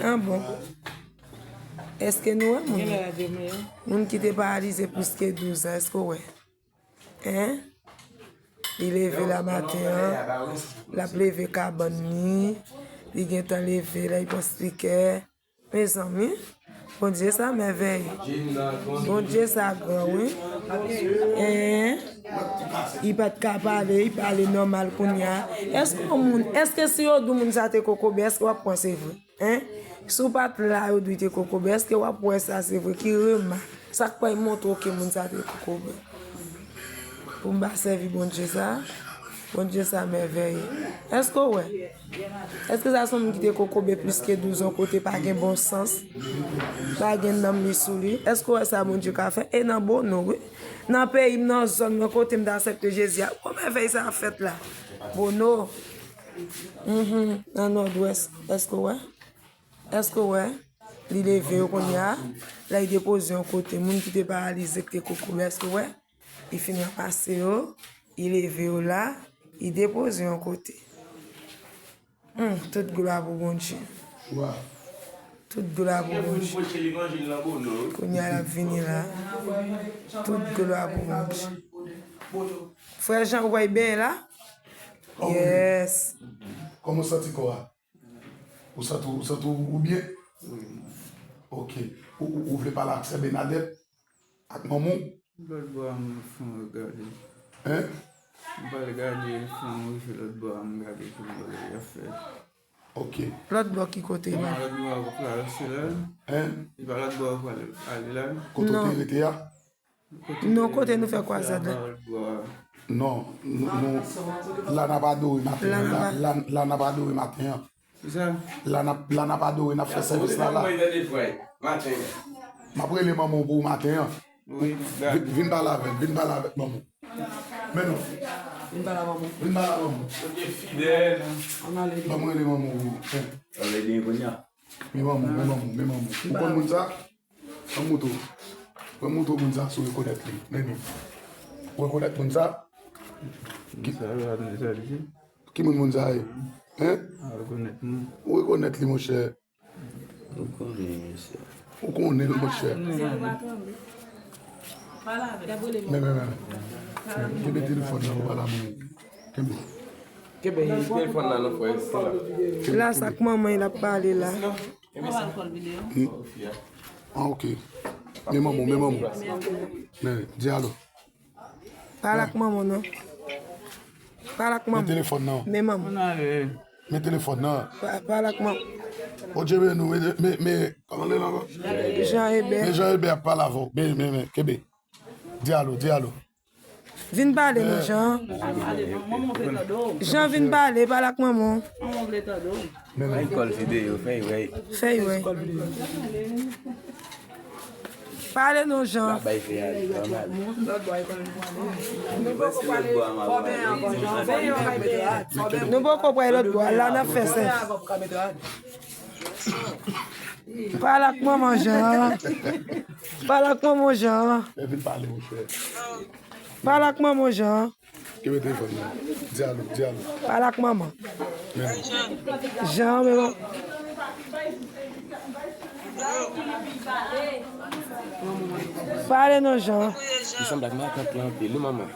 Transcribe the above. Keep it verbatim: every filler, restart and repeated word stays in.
Ah bon. Èske nou wè moun? Moun ki te paralize plis ke douz an, èske w wè? Hein? Li leve la maten an, l ap leve kabann li, li gentan leve la, li pran spikè. Mezanmi, Bondye sa mèvèye. Bondye sa gran, wi. Hein? Li pa t ka pale, li pale nòmal kounye a. Èske yon moun, èske si yo di w moun sa te kokobe, èske w ap kwè se vre? Hein? Si w pa t la, yo di w te kokobe, èske w ap wè sa se vre? Ki remak? Sa k pral montre w ke moun sa te kokobe? Pou m pa sèvi Bondye sa, Bondye sa mèvèye. Èske w wè? Èske sa se yon moun ki te kokobe plis ke douz an kote pa gen bon sans? Pa gen nanm li sou li? Èske w wè sa Bondye ka fè? E nan Bono, wi. Nan peyi m, nan zòn mwen kote m te aksepte Jezi a, kòman fè sa ap fèt la? Bono. Mhm, nan Nòdwès. Èske w wè? Èske w wè? Li leve yo kounye a. La, li depoze yon kote. Moun ki te paralize, ki te kokobe, èske w wè? Li fin ranmase yo. Li leve yo la. Li depoze yon kote. Hmm, tout glwa pou Bondye. Tout glwa pou Bondye. Kounye a, l ap vini la. Tout glwa pou Bondye. Frè Jan, ou wè l byen la? Yes. Kòman w santi kò a? Ou santi, ou santi ou byen? Wi. Ok. Ou, ou, ou vle pale ak sè Benadèt? Ak manman w? Lòt bò a, m fè yon gade. Hein? M pral gade, m fè yon rive lòt bò a, m gade ki bò l ap fè. Ok. Lòt bò ki kote, la? Lòt bò a, ou pral se la? Hein? E pa lòt bò a, ou pral ale la? Kote w te rete a? Non, kote nou fè kwazad la? Non, nou, nou, la n ap adore maten an. La, la, la n ap adore maten an. Kisa? La n ap, la n ap adore, n ap fè sèvis la la. Maten an. M ap rele manman w pou ou maten an. Wi, vin, vin pale avè l, vin pale avèk manman w. Men non. Vin pale ak manman w. Vin pale ak manman w. Ou te fidèl. Ann ale. Ban m rele manman w pou ou. Ann ale kounye a. Men manman w, men manman w, men manman w. Ou konn moun sa? Ban m montre w. Ban m montre w moun sa si w rekonèt li. Men li. Ou rekonèt moun sa? Ki moun moun sa ye? Hein? Ou rekonèt li, monchè? Ou konnen, monchè. Ou konnen l, monchè. Men, men, men. Kenbe telefòn nan pou pale a moun. Kenbe. Kenbe telefòn nan, non, frè. La, sa k manman l ap pale la. Ah, ok. Men manman w, men manman w. Men, di alo. Pale ak manman w, non. Pale ak manman w. Men telefòn nan. Men manman w. Men telefòn nan. Pa-, pale ak manman w. Odye Beno, men, men, men, kòman l rele ankò? Jean Ebè. Men Jean Ebè ap pale avè w. Men, men, men, kenbe. Di alo, di alo. Vin pale non, Jean. Jean, vin pale, pale ak manman w. Fè l kòl videyo, fè l wè. Fè l wè. Pale non, Jean. Nou poko pral lòt bò a, la n ap fè sèf. Pale ak manman Jean. Pale ak manman Jean. Pale ak manman Jean. Kenbe telefòn nan. Di alo, di alo. Pale ak manman. Men. Jean, men bon. Pale non, Jean. Li sanble ak matant lan anpil, wi, manman.